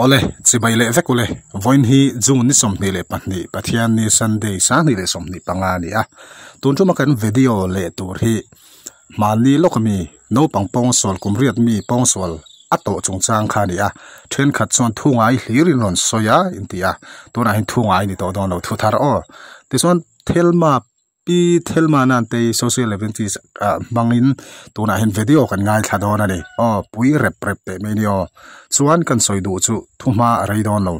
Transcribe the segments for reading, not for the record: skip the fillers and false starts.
Awle, chibai leh vek ule. Vawiin hi June ni 22 Pathianni Sunday 2025 a ni a. Tun tuma kan video leh tur hi hmanni lawk ami naupang pawngsual kum riat mi pawngsual a tawh chungchang kha a ni a. Thenkhat chuan thu ngai hlir in rawn sawi a inti a, tunah hian thu ngai ni tawh dawn lo thu thar aw. Tichuan Thelma Pi Thelma nan te social events ah hmangin tunah hian video kan ngaithla dawn a ni. Aw pui rep rep teh mai a ni aw. Chuan kan sawi duh chu thu hma a rei dawn lo.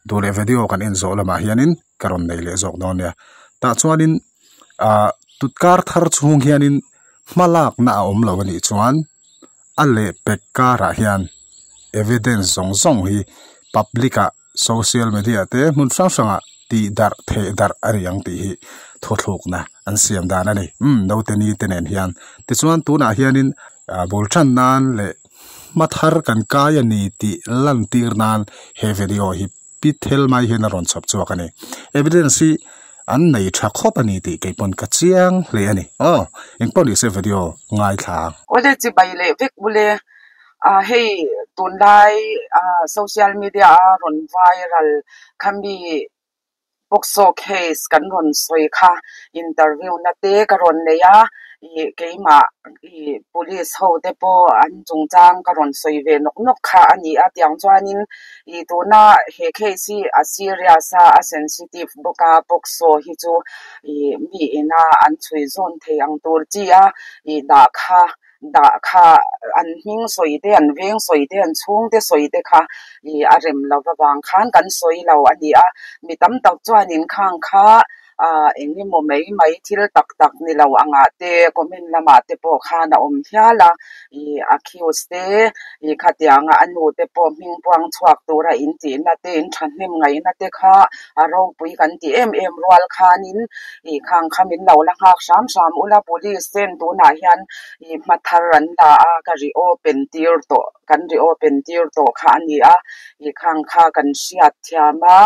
Duh leh video kan en zawh lamah hianin ka rawn nei leh zawk dawn nia. Tah chuanin ah tutkar thar chhung hianin hma lakna a awm lo a nih chuan a lehpek karah hian evidence zawng zawng hi public ah social media te hmun hrang hrangah tih darh theh darh a ri ang tih hi thawthlukna an siam dan a ni umm naute ni te nen hian tichuan tunah hianin ah bul tan nan leh hma thar kan kai a ni tih lan tir nan he video hi pi thel mai hian a rawn chhawp chhuak a ni evidence hi an nei tha khawp a ni tih kei pawn ka chiang hle a ni aw engpawh ni se video ngaithla ang. Awle chibai leh vek bule Ah hei tunlai ah social media a rawn viral khami POCSO case kan rawn sawi kha interview na te ka rawn nei a ih keimah ih police ho te pawh an chungchang ka rawn sawi ve nawk nawk kha a ni a tiang chuanin ih tuna he case hi a serious a a sensitive bawk a POCSO hi chu ih mi ina an chhui zawn thei ang tur chi a ih dah kha. Dah kha an hming sawi te, an veng sawi te, an chhungte sawi te kha ih a rem lo avang khan kan sawi lo a ni a. Mi tam tak chuanin khang kha ah eng emaw mai mai thil tak tak ni lo angah te comment lamah te pawh khan a awm hial a. Ih accuse te ih khatianga a nu te pawh hming puang chhuak tura in tihna te, in thahnem ngaihna te kha a ropui kan ti em em rual khanin ih khang kha min lo la nghak hram hram ula police ten tunah hian ih hma thar an la a ka reopen tir tawh kan reopen tir tawh kha a ni a ih khang kha kan hriat thiam a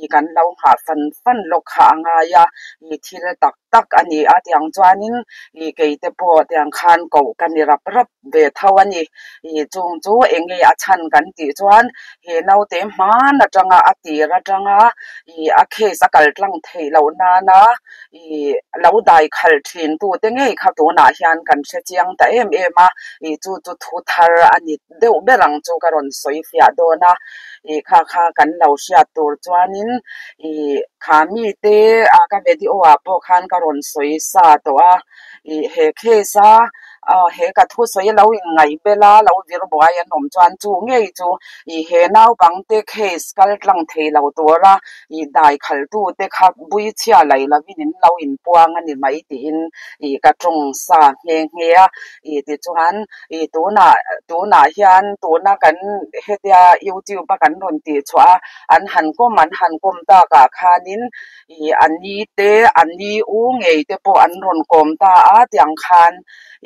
ih kan lo nghah fan fan lawk kha a ngai a ih thil tak tak a ni a tiang chuanin ih keite pawh tiang khan koh ka ni rap rap ve tho a ni. Ih chung chu eng nge a chhan kan tih chuan he naute hman atanga a tir atanga ih a case a kal tlang theih loh nana ih lo dai khalh thin tute ngei kha tunah hian kan hre chiang ta em em a, ih chu chu thu thar a ni deuh ber ang chu ka rawn sawi fiah dawn a, ih kha kha kan lo hriat tur chuanin ih kha mite a ka video ah pawh khan ka rawn sawi sa tawh a, ih he case a Aw he ka thusawi lo inngaih bel a, lo vir buai an awm chuan chu ngei chu ih he naupangte case kal tlang thei lo tura ih dai khaltu te kha bui chhia laih lovin in lo inpuang a ni mai tiin ih ka tawng sa nghe nghe a. Ih tichuan ih tunah tunah hian tuna kan hetia youtube a kan rawn tih chhuah a an han kawm an han kawm takah khanin Ih a ni te, a ni u ngei te pawh an rawn kawm ta a, tiang khan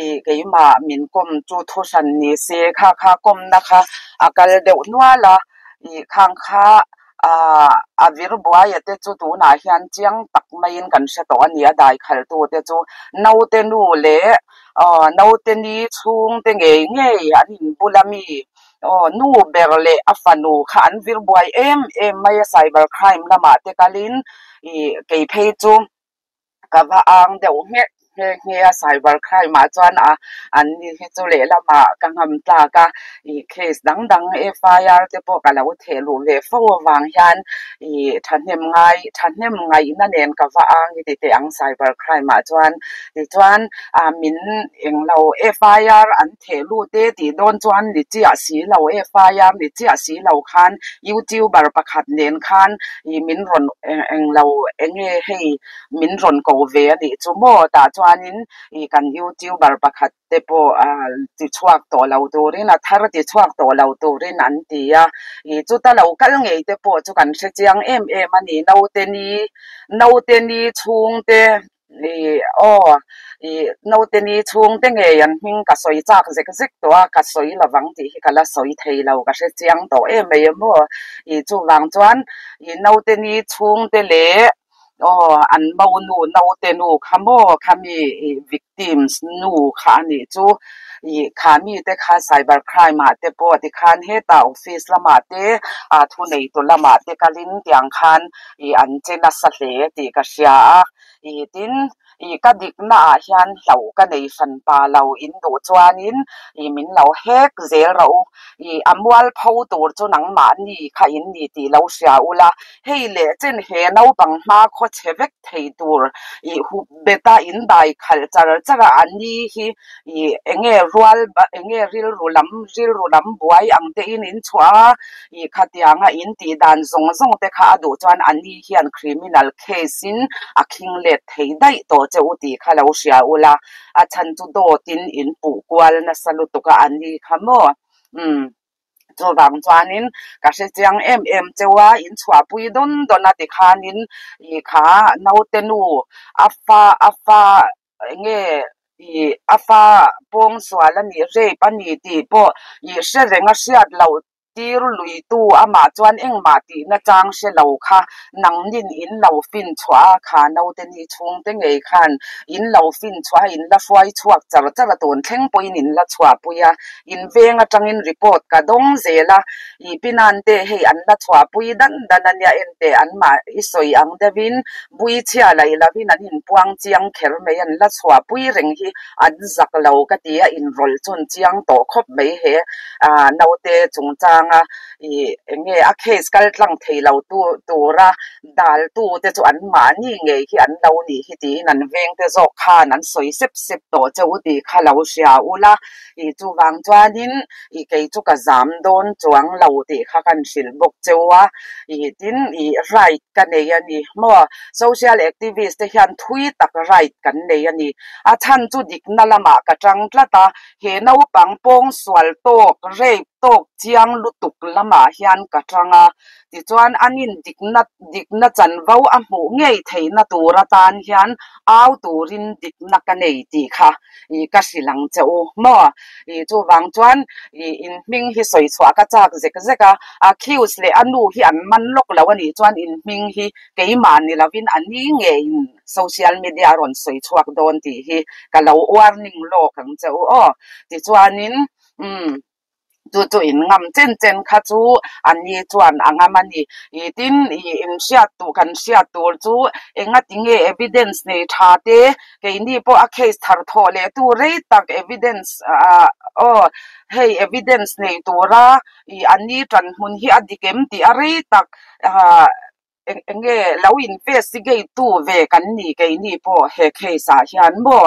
ih keimah min kawm chu thu hran ni se kha kha kawmna kha a kal deuh nual a, ih khang kha ah a vir buaia te chu tunah hian chiang tak maiin kan hre tawh a ni a, dai khaltu te chu naute nu leh aw naute ni chhungte ngei ngei an inbul a mi. Aw, nu ber leh a fanu kha an vir buai em em mai a, cyber crime lamah te kalin ih kei phei chu ka va ang deuh nghek nghe nghe a, cyber crime ah chuan a an ni hi chu lehlamah ka ngam tlak a, ih case dang dang FIR te pawh ka lo theh luh ve fo avang hian ih thahnem ngai thahnem ngaihna nen ka va ang i ti teh ang cyber crime ah chuan tichuan ah min englo FIR an Theh lut e tih dawn chuan ni chiah si lo e, fire ni chiah si lo khan youtuber pakhat nen khan ih min rawn eng lo eng nge hei min rawn ko ve a nih chu maw tah chuanin ih kan youtuber pakhat te pawh ah ti chhuak tawh lo turin a thar ti chhuak tawh lo turin an ti a, ih chuta lo kal ngei te pawh chu kan hre chiang em em a ni naute ni naute ni chhungte. Ih aw ih naute ni chhungte ngei an hming ka sawi chak zek zek tawh a, ka sawi lovang tih hi ka la sawi thei lo, ka hre chiang tawh em mai em aw. Ih chuvang chuan ih naute ni chhungte leh aw an mo nu naute nu kha maw khami ih victims nu kha a nih chu. Ih kha mite kha cyber crime ah te pawh tikhan hetah office lamah te ah thuneitu lamah te kalin tiang khan ih an che nasa hle tih ka hria a. Ih tin ih ka dikna ah hian hlauh ka nei hran pa lo in duh chuanin ih min lo hek zel rawh u. Ih a mualpho tur chu nangmahni kha in ni tih lo hria ula, hei leh chen he naupang hma khaw chhe vek thei tur ih hup bet a in dai khalh char char a, a ni hi ih enge rual enge rilru lam rilru lam buai ang te in in chhuah a, ih khatianga in tih dan zawng zawng te kha a duh chuan a ni hian criminal case in a khing let thei daih tawh che u tih kha lo hria ula, a chhan chu dawt in in puh kual nasa lutuk a a ni kha maw umm. Chuvang chuanin ka hre chiang em em cheu a, in chhuahpui dawn dawn a tikhanin ih kha naute nu a fa a fa enge ih a fa pawngsual a nih rape a ni tih pawh ih hre reng a hriat loh tir luitu amah chuan engmah tihna chang hre lo kha nangnin in lo fin chhuah a, kha naute ni chhungte ngei khan in lo fin chhuah a, in la hruai chhuak char char a tun thleng pawhin in la chhuahpui a. In veng atangin report ka dawng zel a, i pinan te hei an la chhuahpui dan dan a nia enteh an mah i sawi ang deuhin bui chhia laih lovin an inpuang chiang kher mai an la chhuahpui reng hi an zak lo ka ti a, inrawlh chun chiang tawh khawp mai he naute chungchanga i enge a case kal tlang thei lo tu tura daltu te chu an mahni ngei hi an lo nih hi tiin an vengte zawk khan an sawi sep sep tawh che u tih kha lo hria ula. I chuvang chuanin i kei chu ka zam dawn chuang lo tih kha kan hrilh bawk cheu a, i tin i right ka nei a ni maw? Social activist te hian thui tak right kan nei a ni. A chhan chu dikna lamah ka tang tlat a, he naupang pawngsual tawk, rape tawk chiang lutuk lamah hian ka tang a, tichuan anin dikna dikna chanvo a hmuh ngei theihna tur atan hian au turin dikna ka nei tih kha I ka hrilh ang che u maw? I chuvang chuan i in hming hi sawi chhuah ka chak zek zek a, Accuse leh a nu hi an man lawk lo a nih chuan in hming hi keimah ni lovin a ni ngeiin social media a rawn sawi chhuak dawn tih hi ka lo warning lawk ang che u aw. Tichuanin umm. Chu chu in ngam chen chen kha chu a ni chuan a ngam a ni. I tin i in hriat tur kan hriat tur chu enga tinge evidence nei tha te keini pawh a case thar thawh leh tu rei tak evidence ah aw hei evidence nei tura i a ni tan hmun hi a dik em tih a rei tak ah Eng eng nge lo investigate tu ve kan ni keini pawh he case ah hian maw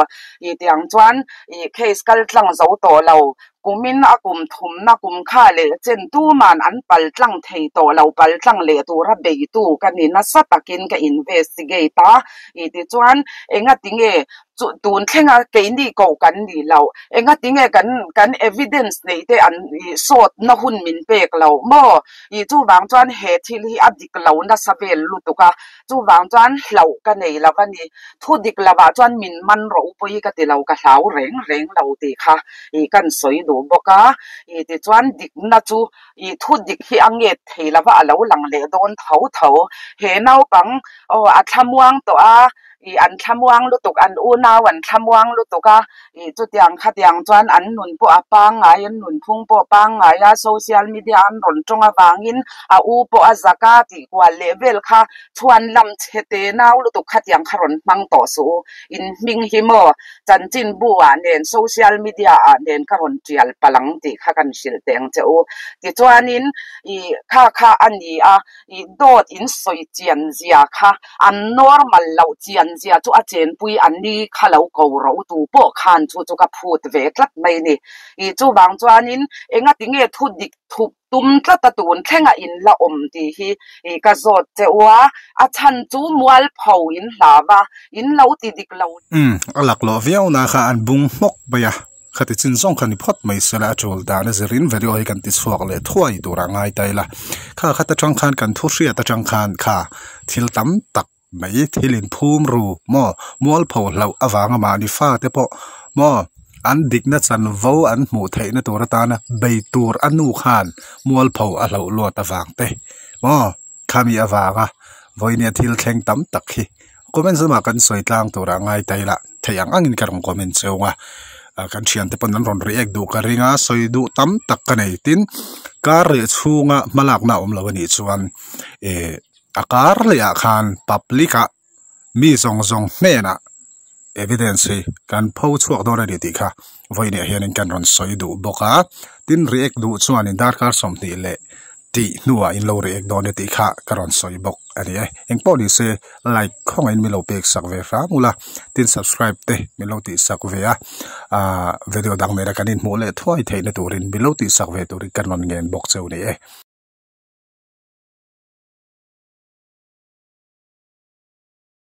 i tiang chuan i case kal tlang zo tawh lo kumin a kum thumna kum kha leh chen tuman an pal tlang thei tawh lo pal tlang leh tura bei tu ka ni nasa takin ka investigate a i tichuan enga tinge Chu tun thlenga keini koh kan ni lo. Engatinge kan kan evidence neih te an ih sawtna hun min pek lo maw? Ih chuvang chuan he thil hi a dik lo nasa vel lutuk a, chuvang chuan hlauh ka nei lo a ni. Thu dik lovah chuan min man rawh u pawi ka ti lo, ka hlau reng reng lo tih kha ih kan sawi duh bawk a. Ih tichuan dikna chu ih thu dik hi a nget thei lova a lo lang leh dawn tho tho. He naupang aw a thlamuang tawh a. Ih an thlamuang lutuk, an unau an thlamuang lutuk a, ih chutiang khatiang chuan an nun pawh a pangngai, an nunphung pawh a pangngai a, social media an rawn tawng avangin a u pawh a zak a tih kual leh vel kha chhuan lam chhe te nau lutuk khatiang kha rawn hmang tawh suh u. In hming hi maw chanchinbu ah nen social media ah nen ka rawn tial palh ang tih kha kan hrilh teh ang che u. Tichuanin ih kha kha a ni a. I dawt in sawi chian zia kha an normal loh chian zia chu a chenpui a ni kha lo ko ro tu pawh khan chu chu ka phut ve tlat mai ni. I chuvang chuanin engati nge thu dik thup tum tlat a tun thlenga in la awm tih hi i ka zawt che u a, a chhan chu mualpho in hlau a, in lo ti dik lo. Umm, a laklawh viau na kha an bung hmawk mai a. Khati chin zawng kha ni phawt mai sela a tul dan a zirin video hi kan ti chhuak leh thuai tur a ngai ta ila. Kha khat atang khan kan thu hriat atang khan kha thil tam tak mai thil in phum ru maw mualpho hlauh avanga mahni fa te pawh maw an dikna chanvo an hmuh theihna tur atana bei tur a nu khan mualpho a hlauh luat avang te maw khami avanga vawinia thil thleng tam tak hi. Comment lamah kan sawi tlang turah ngai ta ila theih ang angin ka rawn comment cheu a. Kan thiante pawn an rawn react duh ka ring a, sawi duh tam tak ka nei. Tin, kar leh chhunga hmalakna a awm lo a nih chuan eh a kar leh ah khan public ah mi zawng zawng hnenah evidence hi kan pho chhuak dawn a ni tih kha vawiinah hianin kan rawn sawi duh bawk a. Tin, react duh chuanin darkar 20 leh tih hnuah in lo react dawn e tih kha ka rawn sawi bawk a ni e. Engpawh ni se like khawngaihin min lo pek sak ve hram ula, tin subscribe te min lo tih sak ve a, aah video dang nena kan inhmuh leh thuai theihna turin min lo tih sak ve turin ka rawn ngen bawk cheu ni e.